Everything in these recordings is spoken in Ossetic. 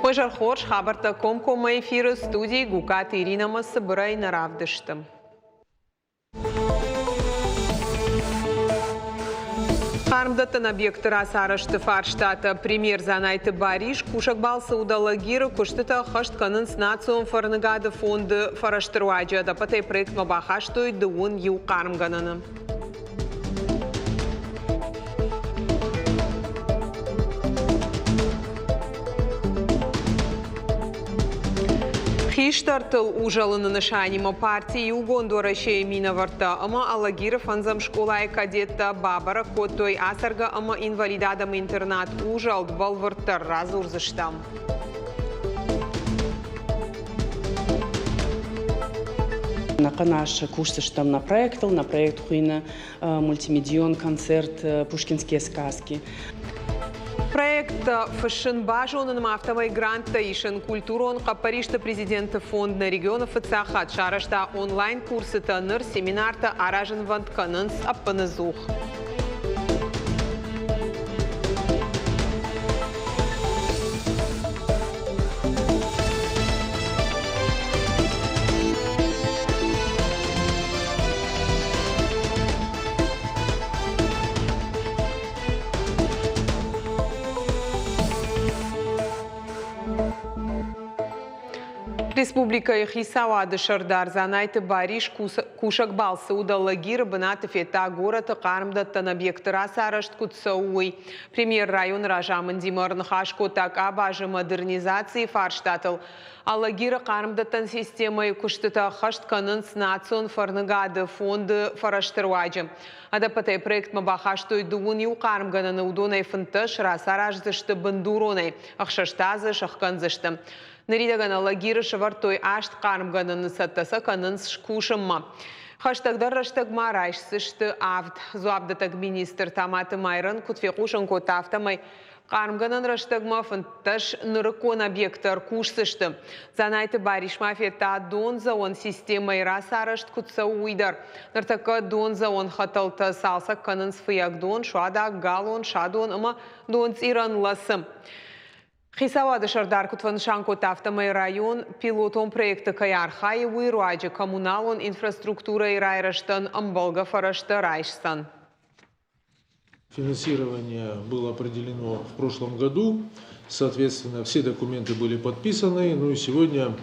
Уӕ хорз хабӕрттӕ комкоммӕ эфиры студийы Гукаты Иринӕмӕ цыбырӕй нӕ равдысты. Хъармдӕттӕн объекты рацарӕзты фарстатӕ премьер Дзанайты Барис кусӕг балцы Удаллагиры куыстытӕ ӕххӕст кӕнынц национ фӕрныгады фонды фӕрӕзты руаджы. Ӕдӕппӕтӕй проектмӕ бахастой дыууын иу хъармгӕнӕны. Хистӕртыл узӕлыны нысанимӕ парти Иугонд Уӕрӕсейы минӕвӕрттӕ ӕмӕ Алагиры фӕндзӕм скъолайы кадеттӕ бабӕрӕг кодтой ацӕргӕ ӕмӕ инвалид адӕмы интернат Узӕлд бӕлвырддӕр радзурдзыстӕм. Ӕнӕхъӕн аз кусдзыстӕм нӕ проектыл. Нӕ проект хуыйны мультимедийон концерт «Пушкинские сказки». Проекттӕ фыссын базонынмӕ, афтӕмӕй гранттӕ исын культурон хъӕппӕристы президенты фонд нӕ регионы фыццаг хатт сарӕзта онлайн-курсытӕ, ныр семинартӕ аразынвӕнд кӕнынц ӕппынӕдзух. Республикӕйы хицауады сӕрдар Дзанайты Барис кусӕг балцы уыд Алагиры бынаты федта горӕты хъармдӕттӕн объекты рацарӕзт куыд цӕуы, уый. Премьер районы разамындимӕ ӕрныхас кодта къабазы модернизацийы фарстатыл. Алагиры хъармдӕттӕн системӕйы куыстытӕ ӕххӕст кӕнынц национ фӕрныгады фонды фӕрӕзты руаджы. Ӕдӕппӕтӕй проектмӕ бахастой дыууын иу хъармгӕнӕны, уыдонӕй 15 рацараздзысты бындуронӕй, ӕхсӕз та дзы сӕхгӕндзысты. Ныридӕгӕн Алагиры сӕвӕрдтой аст хъармгӕнӕны, цӕттӕ сӕ кӕнынц скусынмӕ. Хӕстӕгдӕр рӕстӕгмӕ райсдзысты авд. Дзуапдӕттӕг министр Таматы Майрӕн куыд фехъусын кодта, афтӕмӕй Хъармгӕнӕн рӕстӕгмӕ 15 нырыккон объекты ӕркусдзысты. Дзанайты Барис ма федта, дондзӕуӕн системӕйы рацарӕзт куыд цӕуы, уый дӕр. Ныртӕккӕ дондзӕуӕн хӕтӕлтӕ цалцӕг кӕнынц Фыййагдон, Суадаг, Галон, Садон ӕмӕ Донцъирӕн ласы. Хицауады сӕрдар куыд фӕнысан кодта, афтӕмӕй район пилотон проекты кӕй архайы, уый руаджы коммуналон инфраструктурӕйы райрӕзтӕн ӕмбӕлгӕ фӕрӕзтӕ райсдзӕн. Финансирование было определено в прошлом году, соответственно, все документы были подписаны. Ну и сегодня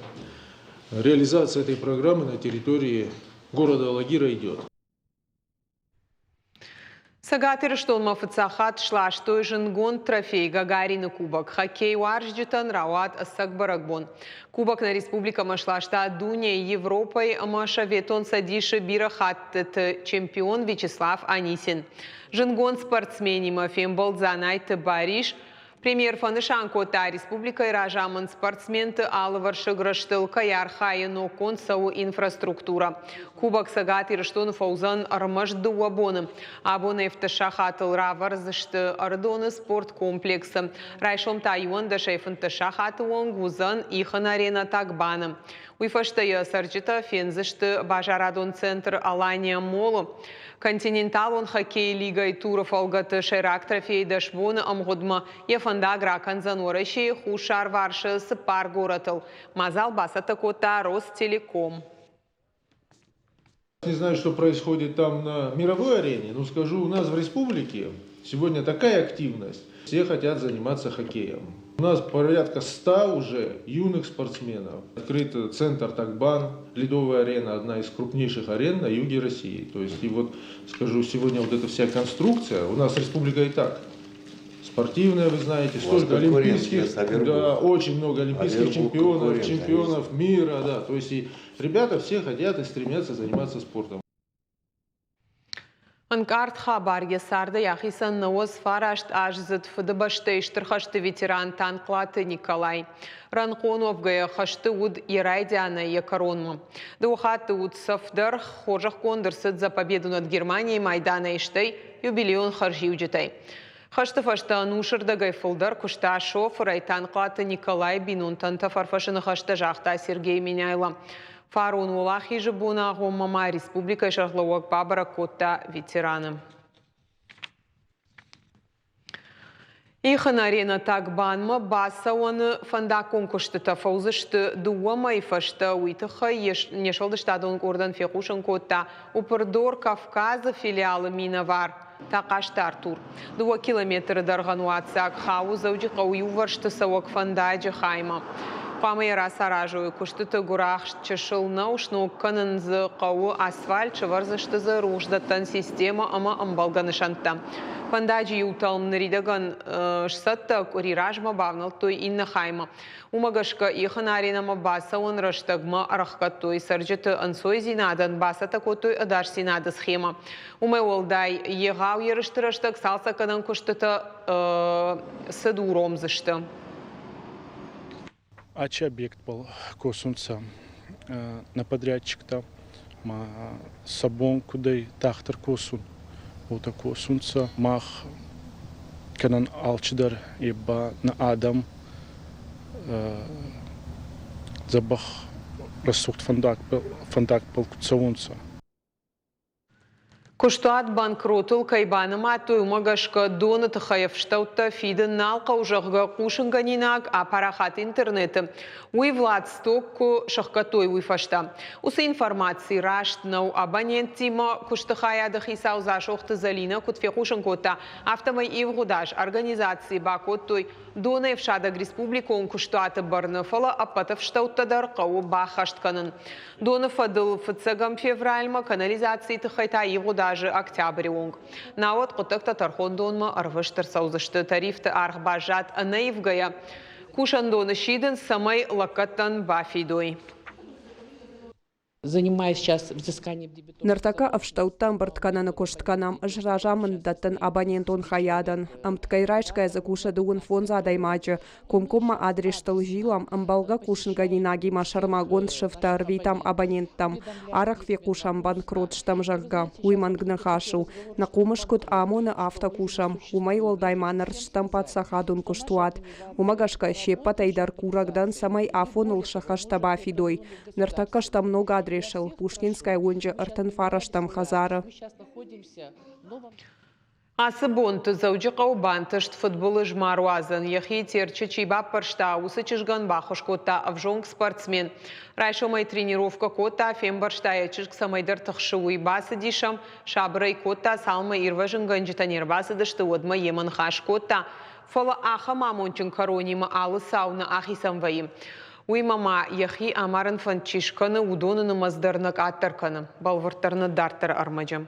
реализация этой программы на территории города Алагира идет. Цӕгат Ирыстонмӕ фыццаг хатт сластой зындгонд трофей Гагарины кубок. Хоккей уарзджытӕн рауад ӕцӕг бӕрӕгбон. Кубок нӕ республикӕмӕ сласта дунейы, Европӕйы ӕмӕ Советон Цӕдисы бирӕ хӕттыты чемпион Вячеслав Анисин. Зындгонд спортсменимӕ фембӕлд Дзанайты Барис. Премьер фӕнысан кодта, республикӕйы разамынд спортсменты алывӕрсыг рӕзтыл кӕй архайы, ноггонд цӕуы инфраструктурӕ. Кубок Цӕгат Ирыстоны фӕуыдзӕн ӕрмӕст дыууӕ боны. Абон ӕфтӕсахатыл равӕрдзысты Ӕрыдоны спорткомплексы. Райсом та иуӕндӕсӕй 15 сахаты онг уыдзӕн ихын аренӕ Тагбаны. Уый фӕстӕ йӕ цӕрджытӕ фендзысты базарадон центр Алания Молы. Континенталон хоккейы лигӕйы туры фӕлгӕты сӕйраг трофейы дӕс боны ӕмгъуыдмӕ йӕ фӕндаг ракӕндзӕн Уӕрӕсейы хуссарварсы цыппар горӕтыл. Мадзал бацӕттӕ кодта Ростелеком. Не знаю, что происходит там на мировой арене, но скажу, у нас в республике сегодня такая активность. Все хотят заниматься хоккеем. У нас порядка 100 уже юных спортсменов. Открыт центр Такбан, ледовая арена, одна из крупнейших арен на юге России. То есть, и вот скажу, сегодня вот эта вся конструкция, у нас республика и так спортивная, вы знаете, столько олимпийских, да, очень много олимпийских чемпионов, чемпионов мира, да, то есть и ребята все хотят и стремятся заниматься спортом. Ӕнкъард хабар йӕ цардӕй ахицӕн 99 аздзыд Фыдыбӕстӕйы Стыр хӕсты ветеран Танхълаты Николай. Рӕнхъон уӕвгӕйӕ хӕсты уыд йӕ райдианӕй йӕ кӕронмӕ. Дыууӕ хатты уыд цӕф дӕр, хорзӕхгонд ӕрцыд За победу над Германией майданӕй, стӕй юбилейон хӕрзиуджытӕй. Хӕсты фӕстӕ ӕнусырдӕгӕй фылдӕр куыста шофырӕй Танхълаты Николайы бинонтӕн тӕфӕрфӕсы ныхӕстӕ загъта Сергей Меняйло. Фарон Уӕлахизы боны агъоммӕ ма республикӕйы сӕргълӕууӕг бабӕрӕг кодта ветераны. Ихын аренӕ Тагбанмӕ бацӕуӕны фӕндаггон куыстытӕ фӕуыдзысты дыууӕ мӕйы фӕстӕ. Уый тыххӕй не сфӕлдыстадон къордӕн фехъусын кодта Упрдор Кавказы филиалы минӕвар Тахъазты Артур. Дыууӕ километры дӕргъӕн уадздзаг хауы Дзӕуджыхъӕуы иувӕрсты цӕуӕг фӕндаджы хаймӕ. Хъуамӕ йӕ рацаразой. Куыстыты гуырахст чысыл нӕу, сног кӕнын дзы хъӕуы асфальт, сӕвӕрдзысты дзы рухсдӕттӕн системӕ ӕмӕ ӕмбӕлгӕ нысӕнттӕ. Фӕндаджы иу тӕлм ныридӕгӕн сцӕттӕ, къуыри размӕ бавнӕлдтой иннӕ хаймӕ. Уымӕ гӕсгӕ ихын аренӕмӕ бацӕуӕн рӕстӕгмӕ ӕрӕхгӕдтой цӕрджыты ӕнцойдзинадӕн, бацӕттӕ кодтой ӕдасдзинады схемӕ. Уымӕй уӕлдай, егъау ерысты рӕстӕг цалцӕггӕнӕн куыстытӕ цыд уромдзысты. Ачи объектбӕл косунцӕ нӕ подрядчиктӕ ма сӕ бон куд ӕй тагъддӕр косун, уотӕ косунцӕ. Мах кӕнӕн алчидӕр е ба нӕ адӕм дзӕбӕх рӕсугъд фӕндагбӕл куд цӕуонцӕ. Куыстуат банкротыл кӕй банымадтой, уымӕ гӕсгӕ доны тыххӕй ӕфстӕуттӕ фидын нал хъӕуы, зӕгъгӕ, хъусынгӕнинаг апарахат интернеты. Уый Владсток куы сӕхгӕдтой, уый фӕстӕ. Уыцы информаци раст нӕу. Абоненттимӕ куысты хайады хицау Дзасохты Зӕлинӕ куыд фехъусын кодта, афтӕмӕй ивгъуыд аз организацийы бакодтой донӕфсадӕг республикон куыстуаты бӕрны, фӕлӕ ӕппӕт ӕфстӕуттӕ дӕр хъӕуы баххӕст кӕнын. Доны фӕдыл фыццӕгӕм февральмӕ, канализацийы тыххӕй та ивгъуыд азы октябры онг. Науӕд хъуыддӕгтӕ тӕрхондонмӕ ӕрвыст ӕрцӕудзысты. Тарифты аргъ баззад ӕнӕивгӕйӕ. Кусӕндоны сидынц, цӕмӕй лӕггӕдтӕн бафидой. Занимаюсь сейчас взысканием дебиторов. Ныртӕккӕ ӕфстӕуттӕ ӕмбырд кӕныны куыст кӕнӕм. Ӕз разамынд дӕттын абонентон хайадӕн. Ӕмткӕй райсгӕ дзы кусы дыууын фондз адӕймаджы. Комкоммӕ адрестыл зилӕм, ӕмбӕлгӕ хъусынгӕнинагимӕ сӕрмагонд сыфтӕ ӕрвитӕм абоненттӕм. Арӕх фехъусӕм банкрот стӕм, зӕгъгӕ, уый мӕнг ныхас у. Нӕ хъомыс куыд амоны, афтӕ кусӕм. Уымӕй уӕлдай ма ныр стӕм паддзахадон куыстуат. Уымӕ гӕсгӕ се ппӕтӕй дӕр курӕг дӕн, цӕмӕй афоныл сӕ хӕстӕ бафидой. Ныртӕккӕ стӕм ног адресыл, Пушкинская уынджы 39-ӕм хӕдзары. Ацы бонты Дзӕуджыхъӕуы бантыст фыдбылыз ма руадзын. Йӕхи Терчы чи баппӕрста, уыцы чызгӕн баххуыс кодта ӕвзонг спортсмен. Райсомӕй тренировкӕ кодта, фембӕрста йӕ чызг цӕмӕйдӕр тыхсы, уый. Бацыдис ӕм, сабыр ӕй кодта, цалынмӕ ирвӕзынгӕнджытӕ не рбацыдысты, уӕдмӕ йемӕ ныхас кодта. Фӕлӕ ахӕм амондджын кӕронимӕ алы цау нӕ ахицӕн вӕййы. Уыимӕ ма йӕхи амарын фӕнд чи скӕны, уыдоны нымӕц дӕр нӕ къаддӕр кӕны. Бӕлвырддӕр нӕ дарддӕры ӕрмӕджы.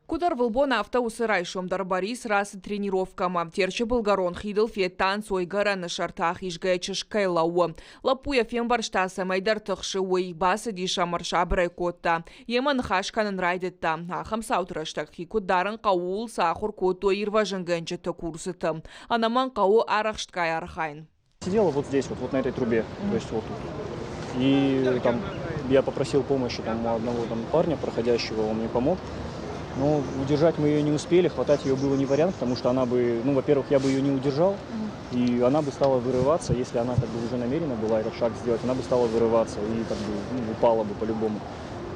Куыд ӕрвылбон, афтӕ уыцы райсом дӕр Борис рацыд тренировкӕмӕ. Терчы былгӕрон хидыл федта ӕнцойгӕрӕны сӕрты ахизгӕйӕ чызг кӕй лӕууы. Лӕппу йӕ фембӕрста, цӕмӕйдӕр тыхсы, уый. Бацыдис ӕм, ӕрсабыр ӕй кодта. Йемӕ ныхас кӕнын райдыдта. Ахӕм цауты рӕстӕг хи куыд дарын хъӕуы, ууыл сӕ ахуыр кодтой ирвӕзынгӕнджыты курсыты. Ӕнӕмӕнг хъӕуы арӕхстгай архайын. Сидела вот здесь, вот, вот на этой трубе, то есть вот тут. И там я попросил помощи там, у одного там, парня проходящего, он мне помог. Но удержать мы ее не успели, хватать ее было не вариант, потому что она бы, ну, во-первых, я бы ее не удержал, и она бы стала вырываться, если она как бы уже намерена была этот шаг сделать, она бы стала вырываться и как бы ну, упала бы по-любому.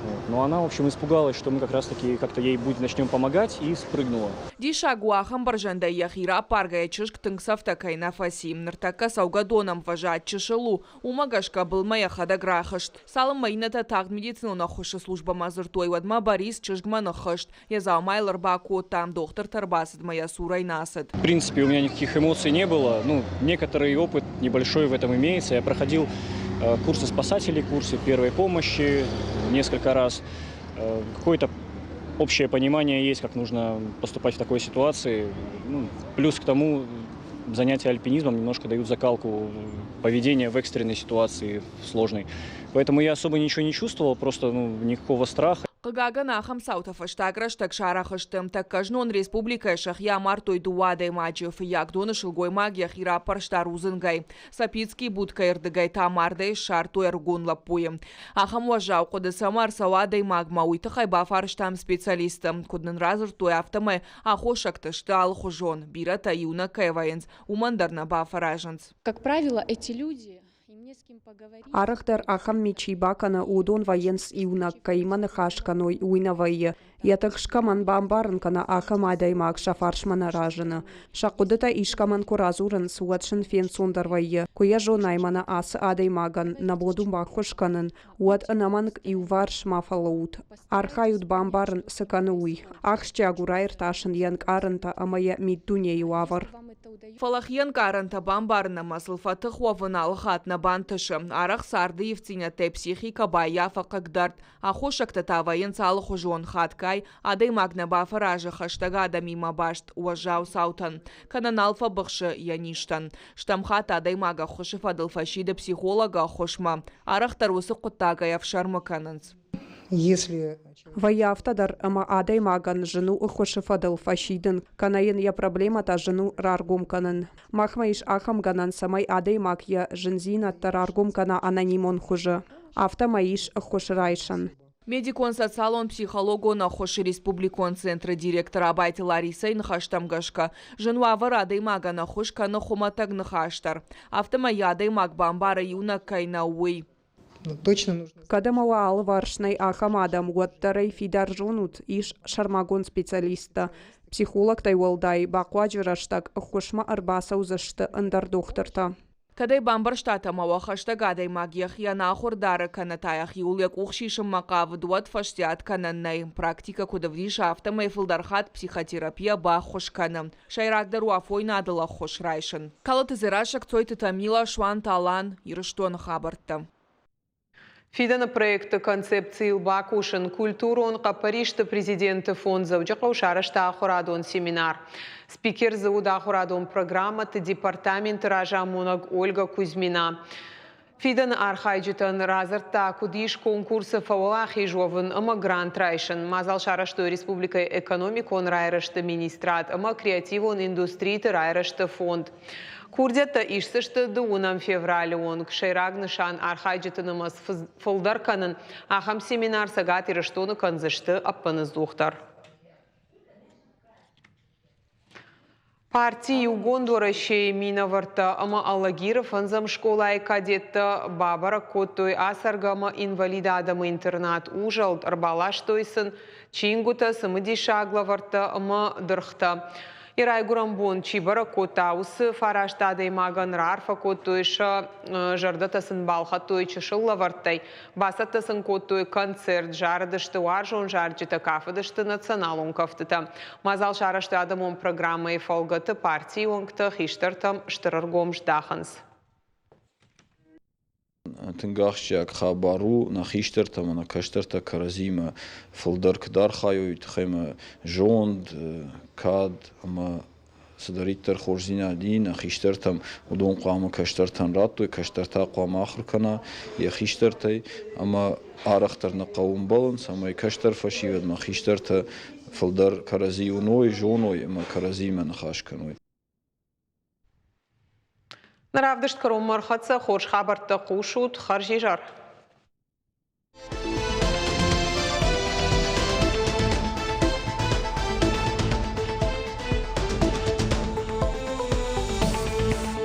Вот. Но она, в общем, испугалась, что мы как раз-таки как-то ей будет начнем помогать, и спрыгнула. Диссаг у, ахӕм бӕрзӕндӕй йӕхи раппаргӕйӕ чызг тынг цӕфтӕ кӕй нӕ фӕци. Ныртӕккӕ цӕугӕдон ӕмвӕзад чысыл у, уымӕ гӕсгӕ былмӕ йӕхӕдӕг рахызт. Цалынмӕ иннӕтӕ тагъд медицинон ӕххуысы службӕмӕ дзырдтой, уӕдмӕ Борис чызгмӕ ныххызт, йӕ дзаумайыл ӕрбакодта, дохтыртӕ ӕрбацыдмӕ йӕ цурӕй нӕ ацыд. В принципе, у меня никаких эмоций не было. Ну, некоторый опыт небольшой в этом имеется. Я проходил курсы спасателей, курсы первой помощи несколько раз. Какое-то общее понимание есть, как нужно поступать в такой ситуации. Ну, плюс к тому, занятия альпинизмом немножко дают закалку поведения в экстренной ситуации, в сложной. Поэтому я особо ничего не чувствовал, просто ну, никакого страха. Хъыгагӕн, ахӕм цаутӕ фӕстаг рӕстӕг сарӕх сты. Тӕккӕ знон республикӕйы сӕхи амардтой дыууӕ адӕймаджы. Фыййагдоны сылгоймаг йӕхи раппӕрста рудзынгӕй. Сапицкий будкӕйы рдыгӕй та мардӕй ссардтой ӕрыгон лӕппуйы. Ахӕм уӕззау хъуыды цӕмӕ ӕрцӕуа адӕймагмӕ, уый тыххӕй бафарстам специалистты. Куыд нын радзырдтой, афтӕмӕй аххосӕгтӕ сты алыхуызон. Бирӕтӕ иунӕг кӕй вӕййынц, уымӕн дӕр нӕ бафӕразынц. Как правило, эти люди Арӕхдӕр ахӕм ми чи бакӕны, уыдон вӕййынц иунӕг, кӕимӕ ныхас кӕной, уый нӕ вӕййы. Йӕ тых скӕмӕн бамбарын кӕна, ахӕм адӕймаг сӕ фарсмӕ нӕ разыны. Сӕ хъуыдытӕ искӕмӕн куы радзурынц, уӕд сын фенцондӕр вӕййы, куы йӕ зонай, мӕнӕ ацы адӕймагӕн нӕ бон у баххуыс кӕнын, уӕд ӕнӕмӕнг иуварс ма фӕлӕуут. Архайут бамбарын, цы кӕны, уый. Ахсджиаг у раиртасын йе нкъарӕнтӕ ӕмӕ йӕ миддунейы уавӕр. Фӕлӕ хиӕнкъарӕнтӕ бамбарын ӕмӕ сыл фӕтых уӕвын алыхатт нӕ бантысы. Арӕх царды ивддзинӕдтӕй психикӕ баййафы хъыгдӕрд. Аххосӕгтӕ та вӕййынц алыхуызон. Хатгай адӕймаг нӕ бафӕразы хӕстӕг адӕмимӕ баст уӕззау цаутӕн, кӕнӕ нал фӕбыхсы йӕ низтӕн. Стӕм хатт адӕймаг ӕххуысы фӕдыл фӕсиды психологы ӕххуысмӕ. Арӕхдӕр уыцы хъуыддагӕй ӕфсӕрмы кӕнынц. Если Вӕййы афтӕ дӕр, ӕмӕ адӕймагӕн зын у ӕххуысы фӕдыл фӕсидын, кӕнӕ йын йӕ проблемӕтӕ зын у раргом кӕнын. Махмӕ ис ахӕм гӕнӕн, цӕмӕй адӕймаг йӕ зындзинӕдтӕ раргом кӕна анонимон хуызы. Афтӕмӕй ис ӕххуыс райсӕн. Медикон-социалон психологон ӕххуысы республикон центры директор Абайты Ларисӕйы ныхӕстӕм гӕсгӕ, зын уавӕры адӕймагӕн ӕххуыс кӕны хуымӕтӕг ныхас дӕр. Афтӕмӕй йӕ адӕймаг бамбары иунӕг кӕй нӕу, уый. Точно нужно. Кӕд ӕмӕ уӕ алыварс нӕй ахӕм адӕм, уӕддӕр ӕй фидар зонут, ис сӕрмагонд специалисттӕ. Психологтӕй уӕлдай, бахъуаджы рӕстӕг ӕххуысмӕ ӕрбацӕудзысты ӕндӕр дохтыртӕ. Кӕд ӕй бамбӕрстат ӕмӕ уӕ хӕстӕг адӕймаг йӕхи ӕнахуыр дары кӕнӕ та йӕхиуыл йӕ къух сисынмӕ хъавыд, уӕд фӕстиат кӕнӕн нӕй. Практикӕ куыд ӕвдисы, афтӕмӕй фылдӕр хатт психотерапия баххуыс кӕны. Сӕйрагдӕр у афойнадыл ӕххуыс райсын. Калоты Дзерассӕ, Кцойты Тамила, Суанты Алан, Ирыстоны хабӕрттӕ. Фидӕны проекты концепцийыл бакусын культурон хъӕппӕристы президенты фонд Дзӕуджыхъӕу сарӕзта ахуырадон семинар. Спикер дзы уыд ахуырадон программӕты департаменты разамонӕг Ольга Кузьмина. Фидӕны архайджытӕн радзырдта, куыд ис конкурсы фӕуӕлахиз уӕвын ӕмӕ грант райсын. Мадзал сарӕзтой республикӕйы экономикон райрӕзты министрад ӕмӕ креативон индустриты райрӕзты фонд. Курдиӕттӕ исдзысты дыууынӕм февралы онг. Сӕйраг нысан архайджыты нымӕц фылдӕр кӕнын. Ахӕм семинар Цӕгат Ирыстоны кӕндзысты ӕппынӕдзухдӕр. Парти Иугонд Уӕрӕсейы минӕвӕрттӕ ӕмӕ Алагиры фӕндзӕм скъолайы кадеттӕ бабӕрӕг кодтой ацӕргӕ ӕмӕ инвалид адӕмы интернат Узӕлд, ӕрбаластой сын чингуытӕ, цымыдисаг лӕвӕрттӕ ӕмӕ дыргътӕ. Йӕ райгуырӕн бон чи бӕрӕг кодта, уыцы фараст адӕймагӕн раарфӕ кодтой, сӕ зӕрдӕтӕ сын балхӕдтой чысыл лӕвӕрттӕй, бацӕттӕ сын кодтой концерт, зарыдысты уарзон зарджытӕ, кафыдысты националон кӕфтытӕ. Мадзал сарӕзтой адӕмон программӕйы фӕлгӕты партийы уӕнгтӕ хистӕртӕм стыр ӕргом здахынц. Тынг ахсджиаг хабар у, нӕ хистӕртӕ ӕмӕ нӕ кӕстӕртӕ кӕрӕдзимӕ фылдӕр куыд архайой, уый тыххӕй ӕмӕ зонд, кад ӕмӕ цыдӕриддӕр хорздзинад и нӕ хистӕртӕм, уыдон хъуамӕ кӕстӕртӕн радтой, кӕстӕртӕ хъуамӕ ахуыр кӕна йӕ хистӕртӕй ӕмӕ арӕхдӕр нӕ хъӕуы ӕмбӕлын, цӕмӕй кӕстӕр фӕсивӕдмӕ хистӕртӕ фылдӕр кӕрӕдзи уыной, зоной ӕмӕ кӕрӕдзиимӕ ныхас кӕной. Нӕ равдыст кӕронмӕ ӕрхӕццӕ. Хорз хабӕрттӕ хъусут. Хӕрзизӕр!